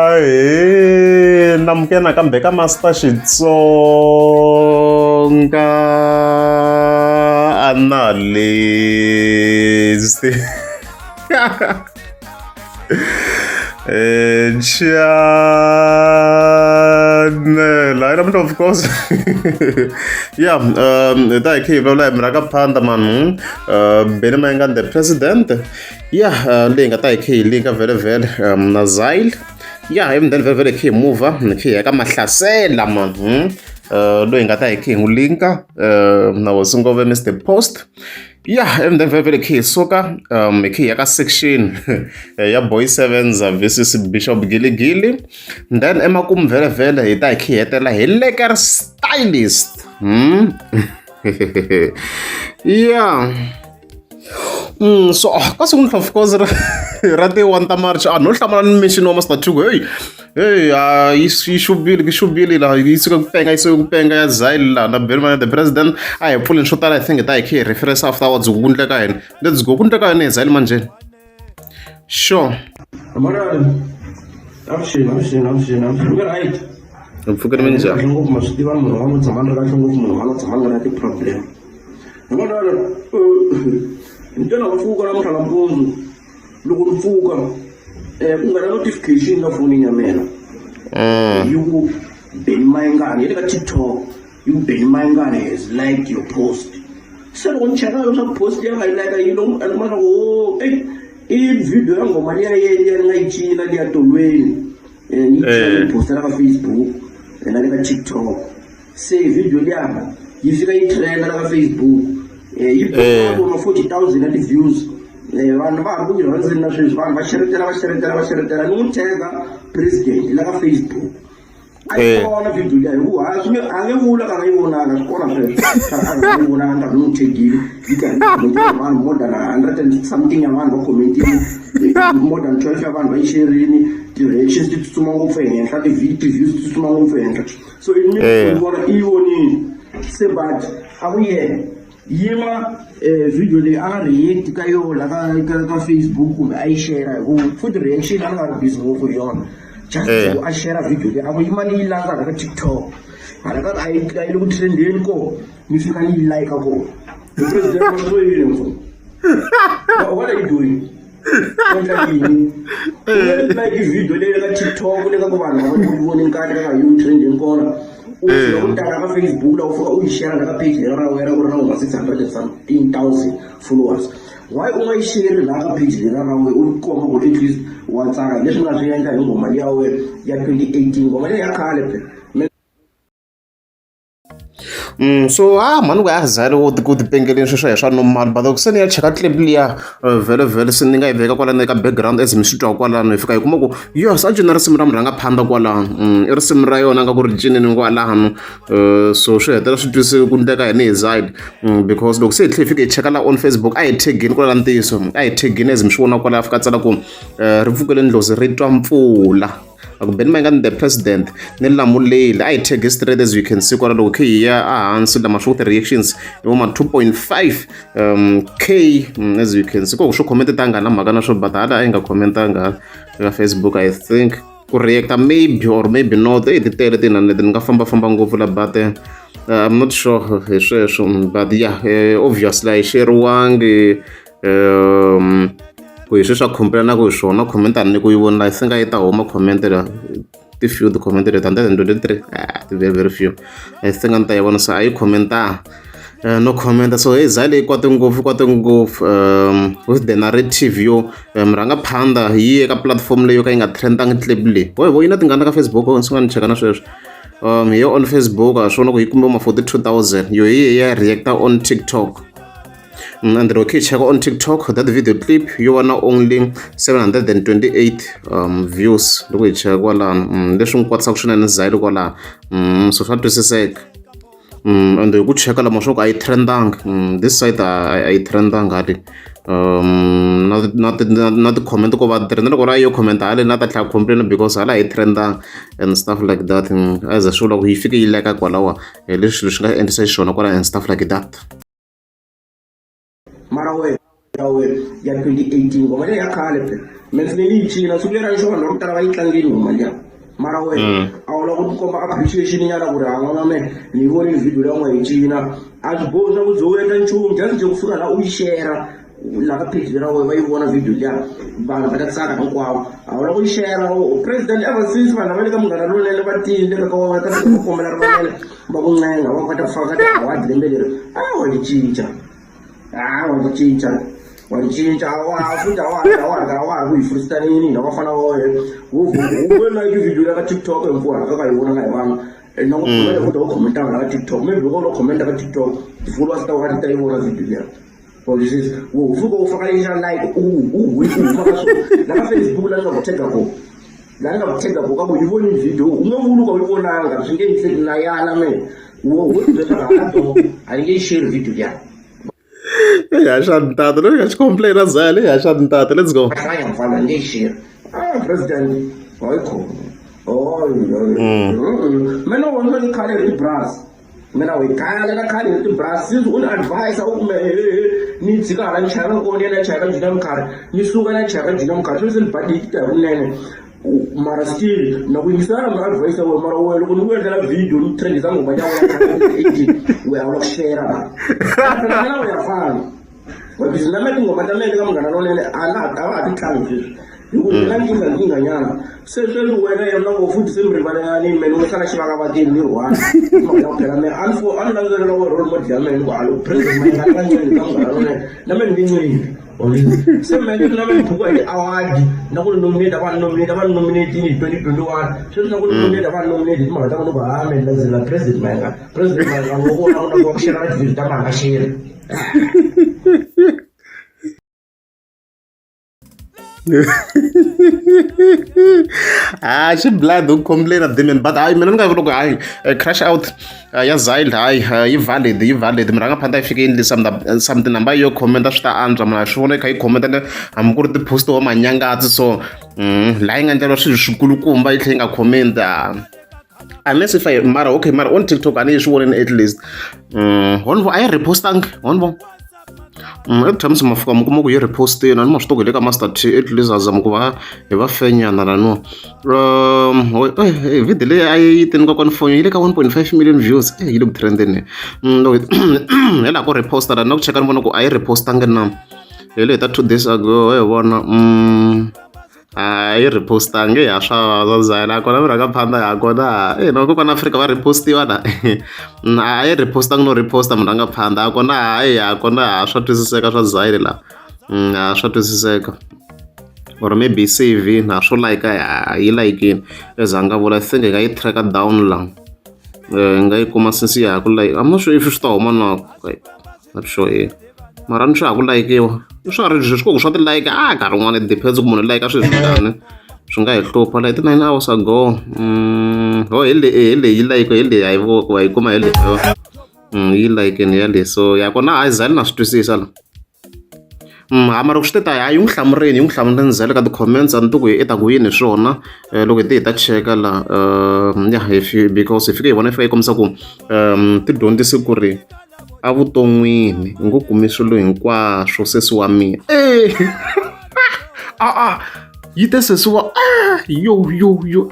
Ahee namukela nakambe ka Master Xitsonga Analyst channel hayi namuntlha of course yeah hi ta hi khe hi vulavula hi mhaka phanda man Benny Mayengani the president ya leyi nga ta hi khe hi linka vhele vhele na Zyle ya ivi then vhele vhele hi khe hi move hi khe hi ya ka Mahlasela man loyi hi nga ta hi khe hi n'wi linka na hosi Ngove Mister Post ya ivi then vhele vhele hi khe hi suka hi khe hi ya ka section ya Boy Sevens versus Bishop Giligili then emakumu vhele vhele hi ta hi khe hi hetelela hi Lekker Stylist yeah. So ka siku of course ra ra ti 1 ta March a no hlamala ni mission wa Master Chuku hey hey a yi yi xubile yi xubile la yi suka ku penga yi suka ku penga ya Zyle la na Benny the president a hi pfuleni swo tala I think hi ta hi khe hi reference afterwards ku ndleka yini let's go ku ndleka yini hi Zyle manjheni sure Avuxeni, avuxeni, avuxeni, avuxeni. Mi right? Hi pfukile minjhani? Kahle ngopfu ma swi tiva munhu wa n'wi tshama ni ri kahle ngopfu munhu wa n'wi tshama ni nga na ti-problem. Hi ni twe na ku pfuka namuntlha nampundzu loko ni pfuka ku nghena notification ka fonini ya mina yi ku Benny Mayengani yi le ka TikTok yi ku Benny Mayengani has liked your post. Se loko ni cheka leswaku post leyi a nga yi like yi lo ni kuma leswaku ho eyi i video ya nghoma liya ye liya ni nga yi cina liya tolweni ni yi cina ni yi post-a ka Facebook na le ka TikTok. Se video liya yi fika yi trend la ka Facebook yi vo ma 40,000 ya ti-views vanhu va ha ri ku yi rhandzeni na sweswi vanhu va xeretela va xeretela va xeretela ni n'wi tag-a president la ka Facebook a yi kona video liya hikuva a swi nge a nge vula ka nga yi vonanga swi kona sweswo a nga yi vonanga nkarhi ni n'wi tag-ile yi karhi yi comment-ile vanhu more than 100 and something ya vanhu va comment-ile more than 12 ya vanhu va yi share-rini ti-reactions ti tsutsuma ngopfu ehenhla ti-views ti tsutsuma ngopfu ehenhla so it means ku vona i yi vonile se but a ku yena yima video leyi a nga react ka yona ka ka ka Facebook kumbe a yi share hi ku futhi reaction a ni nga ri busy ngopfu hi yona just ku a share video leyi a ku yima ni yi landza hala ka TikTok hala ka a yi a yi le ku trendeni ko ni fika ni yi like ko the president was so yini mfo what are you doing Endla yini u like video leyi ka TikTok le ka ku vanhu va ku voni nkarhi ka yi trending kona u fika u tala ka Facebook la u fika u yi share la ka page lera ra wena u ri na over 600 and something thousand followers why u nga yi share laha ka page lera ra wena u komba ku at least wa tsaka hi leswi nga swi endla hi nghoma liya wena ya 2018 nghoma leyi ya khale phela. So ha mhani ku ya za loko ku ti pengeleni sweswo hi swa normal but loko se ni ya cheka clip liya vhele vhele se ni nga yi veka kwalano eka background as mi swi twa kwalano hi fika hi kuma ku yo se a cina risimu ra murhangaphandha kwalano i risimu ra yona nga ku ri cineni kwalano so swi hetelela swi twise ku ndleka yini hi side because loko se hi tlhela hi fika hi cheka la on Facebook a hi tag-ini kwala ntiyiso a hi tag-ini as mi swi vona kwala fika tsala ku ri pfukele ndlozi ri twa mpfula. A ku Benny Mayengani the president ni lamuleli a hi tag straight as you can see kwala loko khe hi ya ehansi lama swo ti-reactions hi vo ma 2.5 k as you can see ko swo comment tanga na mhaka na swo but hala a yi nga commentanga eka Facebook I think ku reacta maybe or maybe not eyi ti tele tinani leti ni nga fambafamba ngopfu la but I'm not sure hi sweswo but yeah obviously a yi sheriwangi ku hi sweswi a complain-aka hi swona comment a ni ku yi vona I think a yi ta huma comment la ti few ti-comment leti 123 ah ti very very few I think a ni ta yi vona se a yi comment-anga no comment so hey za leyi kwate ngopfu kwate ngopfu with the narrative yo murhangaphandha yi ye ka platform leyi yo ka yi nga trend-angi clip leyi ho vo yi na tingana ka Facebook ni sungula ni cheka na sweswo hi yo on Facebook a swona ku yi kume ma 42,000 yo hi ya react-a on TikTok and loko hi cheka on TikTok that video clip yo va na only 728 views loko hi cheka kwalano leswi n'wi kwatisaka swinene Zyle kwalano so swa twisiseka and hi ku cheka lama swa ku a yi trendanga this side a yi trendanga hale na na na ti-comment ko va ti ri na loko ri a yo comment hale na ta tlhela complain because hala a yi trendanga and stuff like that as a swi vula ku yi fike yi like kwalawa hi leswi swilo swi nga endlisa xiswona kwala and stuff like that. Mara wena. Ya wena ya 2018 nghoma leyi ya khale phela me ni fanele ni yi cina siku leri a ni xo vanhu va ku tala va yi tlangeni nghoma liya mara wena a wu lava ku tikomba appreciation nyana ku ri ha n'wana me ni yi vonile video leyi nga yi cina a swi bohi swa ku ze u endla nchumu just nje ku fika laha u yi share laha ka page ra wena va yi vona video liya vanhu va ta tsaka hinkwavo a wu lava ku yi share president ever since vanhu lava le ka munghana lonene va tile ka va ta fika va kombela rivalelo va ku ncenga va kota ku faka ka ti-award lembe leri a wa ti cinca a wa ti cinca wa ti cinca a wa ha futhi a wa ha a wa ha a wa ha ku hi freestyling hina vafana va wena wo wo like video la ka TikTok hinkwayo ka ka yi vona nga hi vanhu na ku comment ku ta u comment la ka TikTok maybe loko u comment ka TikTok ti-followers ta wena ti ta yi vona video liya wa twisisa wo fika u faka lexi xa like u u u huma ka swona la ka Facebook la ni nga ku tag kona la ni nga ku tag kona ka ku yi voni video u nge vuli ka u yi vonanga swi nge endleki na yana me wo wo ti byela swa ku a yi nge yi share video liya ya xa ntata loyi nga xi complain a zale ya xa ntata let's go hlaya mfana nge share ah president hayi khona mina wona ni khale hi bras mina hi khale na khale hi ti-bras since u ni advise u kume ni tshika hala ni chayela kona yena chayela junior mkhari ni suka na chayela junior mkhari sweswi ni badi yi ta hi vunene mara still na ku yingisela na advice ya wena mara wena loko ni ku endlela video ni trendisa nghoma ya wena we a wu la ku share la na u ya fana because na mina tinghoma ta mina ka munghana lonene a na a va ha ti tlangi sweswi hi ku na nkingha nkingha nyana se sweswi wena yena ngo futhi se mi rivalelani mina ni sala xivakavakeni ni rhwala mhaka ya ku phela mina a ni fo a ni landzelela wo role model ya mina ni ku alo president mayingana ka ncini ka munghana lonene na mina ni ncini se mina ni na mina buku hi award na ku ni nominate a va ni nominate a va ni nominate hi 2021 sweswi na ku ni nominate a va ni nominate hi timhaka ta ku ni ku ha mina landzelela president mayingana president mayingana loko u na ku xera na tivhideo ta mhaka xera ha xi blood u complain demon but hayi mina ni nga vula ku hayi crash out ya Zyle hayi yi valid yi valid murhangaphandla yi fike yi endle something namba yo commenta swi ta antswa munhu a swi vona yi kha yi commenta hambi ku ri ti-post wa manyangatsi so laha yi nga endleriwa swilo swikulukumba yi tlhela yi nga comment unless if I mara okay mara on TikTok a ni yi swi vonini at least honvo a yi repostangi honvo at times ma fika mi kuma ku yi repostini a ni ma swi tivi ku hi le ka Master T at least ha zama ku va hi va fenyana laniwa video leyi a yi tini kokwani foni yi le ka 1.5 million views yi le ku trendeni loko hi laha ku reposta la na ku cheka ni vona ku a yi repostangi na hi leyi ta 2 days ago hi vona a yi repostangi ya swa swa zayela kona murhangaphandla ya kona e no kokwana Afrika va repostiwa la a yi repostangi no reposta murhangaphandla a kona hayi ya kona ha swa twisiseka swa zayele la ha swa twisiseka or maybe save na swo like ya yi like as a nga vula I think hi nga yi tracker down la hi nga yi kuma since ya ha ku like I'm not sure if swi ta huma na not sure eh mara ni swa ha ku layikiwa swa ri swi ku swa ti like a nkarhi wun'wana it depends ku munhu like swilo swi njhani swi nga hi hlupha like ti-9 hours ago ho hi leyi hi leyi yi like hi leyi a yi wa yi kuma hi leyi yi like ni ya leyi so ya kona hayi zali na swi twisisa la ha mara ku swi te ta hayi yi n'wi hlamurini yi n'wi hlamurini zale ka ti-comments a ni tivi ku i ta ku yini hi swona loko hi te hi ta cheka la ya hi because hi fike hi vona yi fika yi kombisa ku ti dyondzise ku ri evuton'wini u ngo kumi swilo hinkwaswo sesi wa mina e a a yi te sesi wa a yo yo yo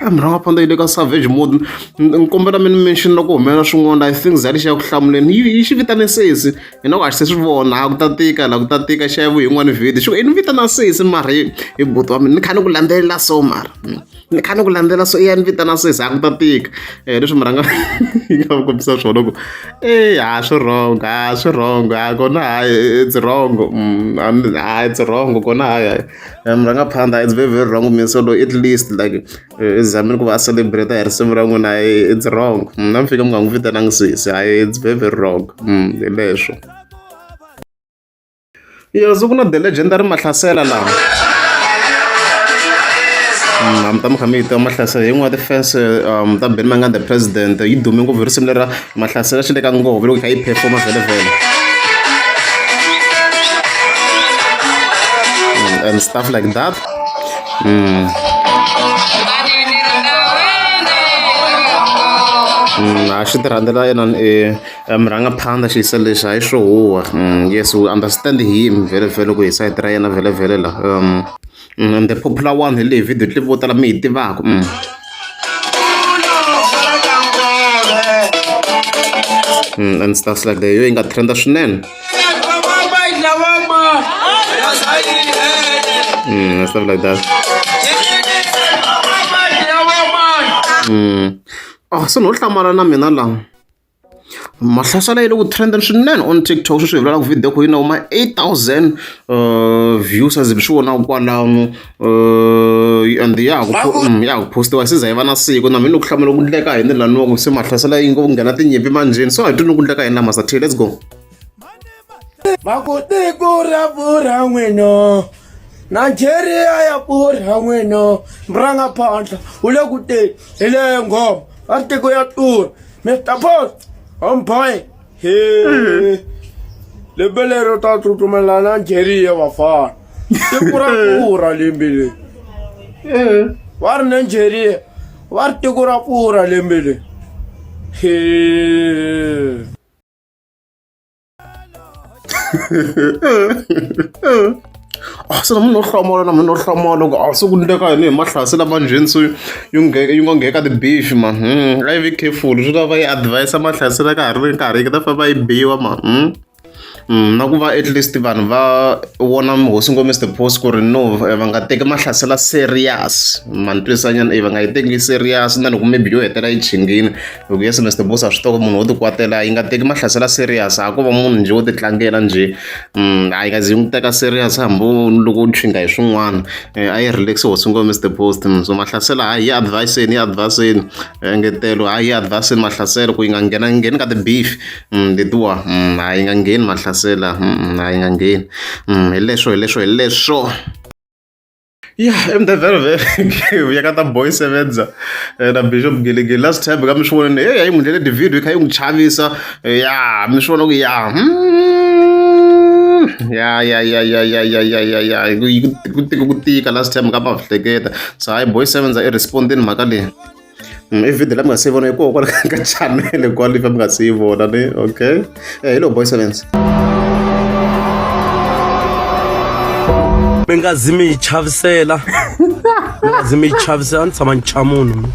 a murhangaphandla yi le ka savage mode ni kombela mi ni mention loko humelela swin'wana I think zali xi ya ku hlamuleni yi xi vitane sesi hi na ku a xi se swi vona ku ta tika la ku ta tika xi ya vu yin'wana video xi ku i ni vitana sesi mara hi buti wa mina ni kha ni ku landzelela so mara ni kha ni ku landzela so i ya ni vitana sesi a ku ta tika leswi murhanga yi nga va kombisa swona ku e ha swi wrong ha swi wrong ha kona hayi it's wrong ha it's wrong kona hayi hayi murhangaphandla it's very very wrong mi so at least like i zamile ku va a celebrate hi risimu ra n'wina it's wrong na mi fika mi nga n'wi vitanangi sesi hayi it's very very wrong hi leswo. Yes, ku na the legendary Mahlasela laha mi ta mi kha mi yi tiva Mahlasela hi yin'wana ya ti-fans ta Benny Mayengani the president yi dume ngopfu hi risimu leri ra Mahlasela xi le ka ngove loko yi kha yi perform-a vhele and stuff like that. A xi ti rhandzela yena. Murhangaphandha xiyisa lexi hayi swo huwa. Yes, we understand him vhele vhele ku hi sayiti ra yena vhele vhele la. And the popular one hi leyi video clip vo tala mi yi tivaka. And stuff like that. Yo yi nga trenda swinene. And stuff like that. Oh, se no hlamala na mina laha. Mahlasela yi le ku trendeni swinene on TikTok sweswi hi vulaka video ku yi na huma 8000 views as swi vonaka kwalano and ya ha ku ya ha ku postiwa se za yi va na siku na mina ni ku hlamula ku ndleka yini laniwa ku se mahlasela yi ngo nghena tinyimpi manjheni so a hi twi ni ku ndleka yini la Master T, let's go. Va ku tiko ra pfurha n'wina Nigeria ya pfurha n'wina murangaphandla wu le ku teni hi le nghoma va ri tiko ya tlula Mr Post homeboy he lembe lero ta tsutsumela Nigeria vafana tiko ra pfurha lembe leri va ri Nigeria va ri tiko ra pfurha lembe leri he. Ah, se na munhu wo hlamala na munhu wo hlamala ku a se ku ndleka yini hi mahlasi lama njheni so yi yi ngo ngheka ti-beef ma a yi be careful swi lava yi advise mahlasela ka ha ri nkarhi yi ta famba yi biwa ma na ku va at least vanhu va vona hosi ngo Mr Post ku ri no va nga teki mahlasela serious ma ni twisisa nyana va nga yi teki serious na loko maybe yo hetelela yi chingini hi ku yes Mr Boss a swi tiva ku munhu wo ti kwatela yi nga teki mahlasela serious a ko va munhu njhe wo ti tlangela njhe a yi nga zi yi n'wi teka serious hambi loko u chinga hi swin'wana a yi relax hosi ngo Mr Post so mahlasela hayi yi advise-ni yi advise-ni engetelo hayi yi advise-ni mahlasela ku yi nga nghena ngheni ka ti-beef letiwa a yi nga ngheni mahlasela a yi nga ngheni hi leswo hi leswo hi leswo ya emde vhele vhele ya ka ta boy sevenza na bishop giligili last time ka mi swi vonile hey yi n'wi ndlele ti-video yi kha yi n'wi chavisa ya mi swi vona ku ya ya ya ya ya ya ya ya ya ya ku tika ku tika last time ka ma hleketa so hayi boy sevenza i respondini mhaka leyi I video leyi mi nga se yi vona yi koho kwala ka channel kwala if mi nga se yi vona ni okay hello boy sevens Mi nga zi mi yi chavisela mi nga zi mi yi chavisela a ni tshama ni cha munhu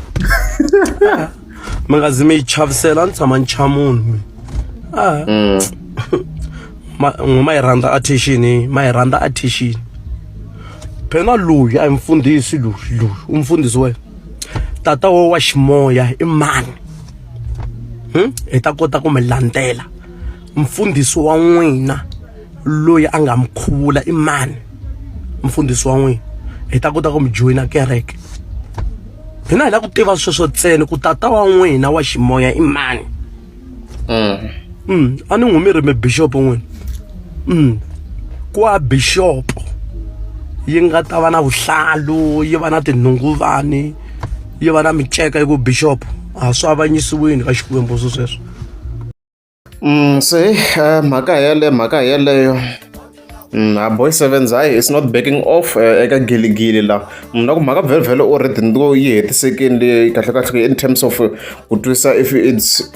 mi nga zi mi yi chavisela a ni tshama ni cha munhu a ma n'we ma yi rhandza attention ma yi rhandza attention phela loyi a hi mfundhisi loyi loyi u mfundhisi wena tata wa wa ximoya i mani hi ta kota ku mi landzela mfundhisi wa n'wina loyi a nga mi khuvula i mani mfundhisi wa n'wina hi ta kota ku mi joyina kereke hina hi lava ku tiva sweswo ntsena ku tata wa n'wina wa ximoya i mani a ni n'wi mi ri mi bishop n'wina kwa bishop yi nga ta va na vuhlalu yi va na tinhunguvani yi va na miceka yi ku bishop a swi avanyisiwini ka xikwembu swi sweswo. Se mhaka hi yeleyo mhaka hi yeleyo a boy sevens hayi it's not backing off eka giligili la na ku mhaka vhele vhele already ni yi hetisekini leyi kahle kahle in terms of ku twisisa if it's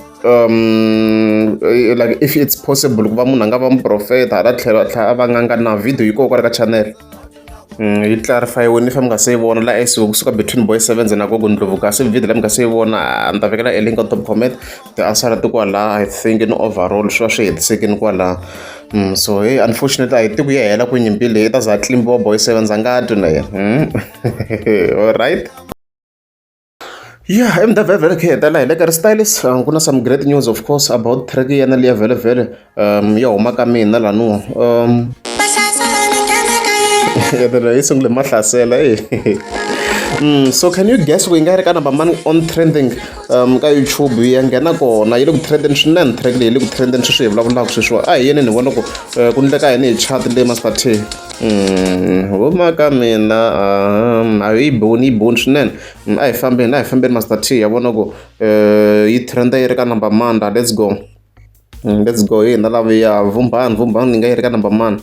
like if it's possible ku va munhu a nga va muprofeta hala tlhelo a tlhela a va n'anga na video yi kona kwala ka channel yi clarify-iwini if mi nga se yi vona la as kusuka between boy sevens na gogo ndlovu kasi video leyi mi nga se yi vona ni ta vekela e link on top comment ti-answer ti kwala I think ni overall swi va swi hetisekini kwala so hey unfortunately a hi tivi ku ya hela ku nyimpi leyi ta za tlimbiwa boy sevens a nga twi na yena all right. Yeah, MW vhele khe hetela hi le ka ri stylist ku na some great news of course about track yena liya vhele vhele ya huma ka mina laniwa yi sungule mahlasela e so can you guess ku yi nga ri ka number mani on trending ka YouTube ya nghena kona yi le ku trendeni swinene track leyi yi le ku trendeni sweswi hi vulavulaka sweswiwa a hi yeni ni vona ku ku ndleka yini hi chat leyi Master T huma ka mina a yi boni yi boni swinene a hi fambeni a hi fambeni Master T ya vona ku yi trenda yi ri ka number manda let's go. Let's go hi hina lava ya vumbani vumbani yi nga yi ri ka number mani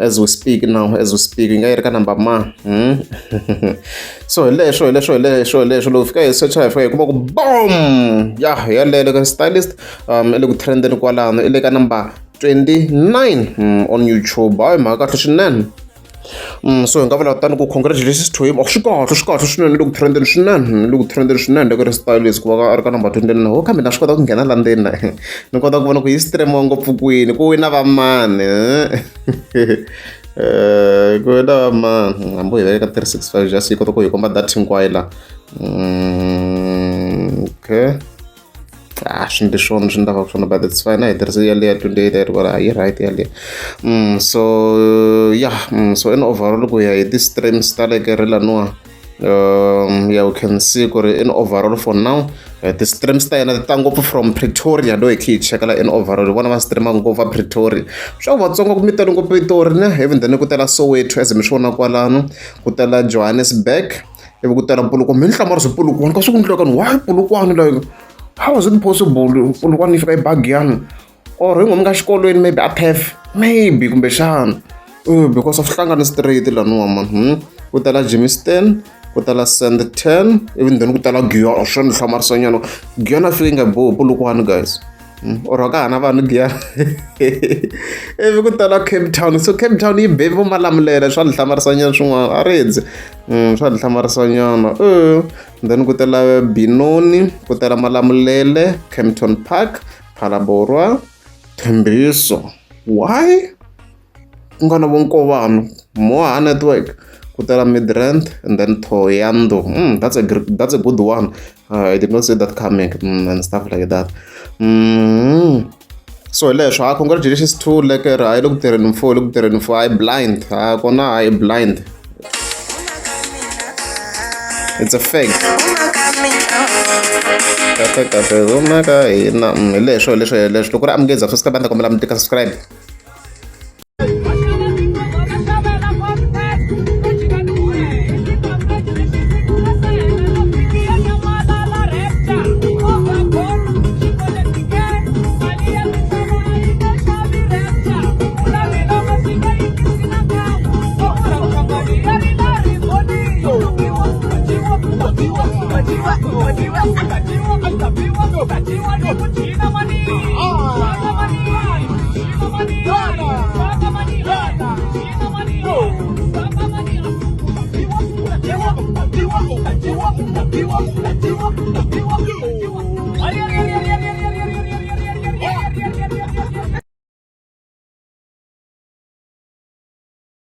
as we speak now, as we speak yi nga yi ri ka number mani. So hi leswo hi leswo hi leswo hi leswo loko fika hi search hi fika hi kuma ku bom ya yaleyo ka stylist i le ku trendeni kwalano i le ka number 29 on YouTube. Hayi, mhaka kahle swinene. So hi nga vula tani ku congratulations to him. Oh, swi kahle, swi kahle swinene, le ku trendeni swinene, le ku trendeni swinene loko ri stylist ku va a ri ka number 29. Ho kambe na swi kota ku nghena la ndzeni na ni kota ku vona ku yi streamiwa ngopfu kwini, ku wina va mani, ku wina va mani. Hambi hi veka ka 365 just yi kota ku hi komba data hinkwayo la. Okay, ah, swi ndi swona swi ni lavaka swona, but it's fine. A hi tirhise yaleyo ya 28 ya ri kwala, yi right yaleyo. So yeah, so in overall, ku ya hi ti-streams ta le ke ri laniwa, yeah, we can see ku ri in overall for now, ti-streams ta yena ti ta ngopfu from Pretoria. Lo hi kha hi cheka la in overall, hi vona va streama ngopfu va Pretoria. Swa ku Vatsonga ku mi tele ngopfu Pitori ne, even then ku tela Soweto as mi swi vona kwalano, ku tela Johannesburg, ivi ku tela Polokwane. Mi ni hlamarisa Polokwane ka swi ku ndleka ni why Polokwane? Like, how is it possible Polokwane yi fika yi Bagiyani? Or hi ngomi ka xikolweni, maybe a TAF, maybe kumbexana because of hlangani straight laniwa man. Ku tala Germiston, ku tala Sandton, even then ku tala Giyani. Swa ni hlamarisa nyana Giyani a fike nga bohi Polokwane, guys. Or ka ha na vanhu Giyani. Ivi ku tala Cape Town, so Cape Town yi be vo Malamulele. Swa ni hlamarisa nyana swin'wana a ridzi. Swa ni hlamarisa nyana. Then ku tela Benoni, ku tela Malamulele, Kempton Park, Phalaborwa, Thembiso. Why ku nga na vonkovano Moha Network? Ku tela Midrand and then Thohoyandou. That's a good one. I did not see that coming, and stuff like that. So hi leswo ha congratulations to Lekker. Hayi, le ku tirheni mfo, le ku tirheni mfo. Hayi, blind ha kona, hayi, blind, it's a fact. Kahle kahle huma ka hina. Hi leswo hi leswo hi leswo. Loko ri amukeza subscribe, a ni ta kombela mi tika subscribe.